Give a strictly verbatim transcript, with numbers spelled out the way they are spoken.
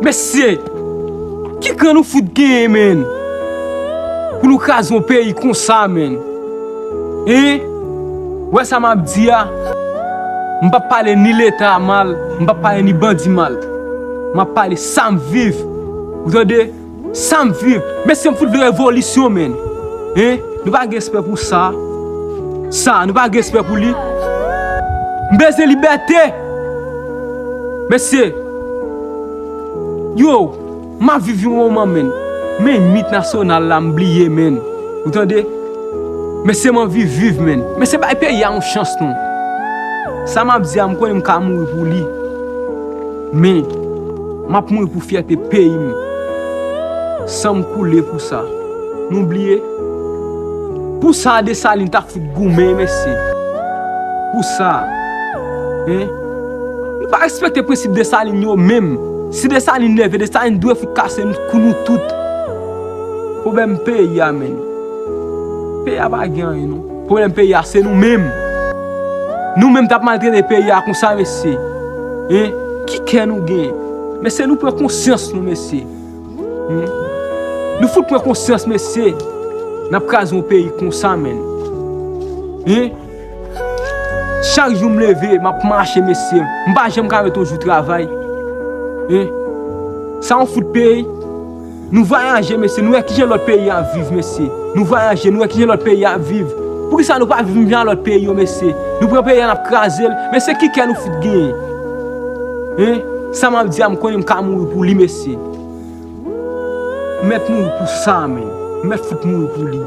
Mesye, ki kran nou fout genyen, menn? Pou nou kraze yon peyi konsa, menn. Hein? Wè sa m ap di a? M p ap pale ni Leta mal, m p ap pale ni bandi mal. M ap pale sa m viv. Ou tande? Sa m viv. Mesye, m fout vle revolisyon, menn. Hein? Nou pa gen respè pou sa. Sa, nou pa gen respè pou li. M bezwen libète. Mesye. Yo, m ap viv yon moman, menn. Men mit nasyonal la, m bliye, menn. Ou tande? Mesye, m anvi viv, menn. Mesye, bay peyi a yon chans, non. Sa m ap di a, m konnen m ka mouri pou li. Men, m ap mouri pou fyète peyi m. San m koule pou sa. Nou bliye? Pou sa, Desalin t ap fout goumen, mesye. Pou sa. Hein? Nou pa respekte prensip Desalin yo menm. Si Desalin leve, Desalin dwe fout kase nou, kou nou tout. Pwoblèm peyi a, menn. Peyi a pa gen anyen, non. Pwoblèm peyi a, se nou menm. Nou menm t ap maltrete peyi a konsa, mesye. Hein? Ki kè nou gen? Mesye, nou pran konsyans, nou, mesye. Hmm? Nou fout pran konsyans, mesye. N ap kraze yon peyi konsa, menn. Hein? Chak jou m leve, m ap mache, mesye. M pa janm ka mete yon jou travay. Hein? Sa yon fout peyi. Nou vwayaje, mesye. Nou wè kijan lòt peyi ap viv, mesye. Nou vwayaje, nou wè kijan lòt peyi ap viv. Poukisa nou pa viv jan lòt peyi yo, mesye? Nou pran peyi a, n ap kraze l. Mesye, ki kè nou fout genyen? Hein? Sa m ap di a, m konnen m ka mouri pou li, mesye. M mèt mouri pou sa, menn. M mèt fout mouri pou li.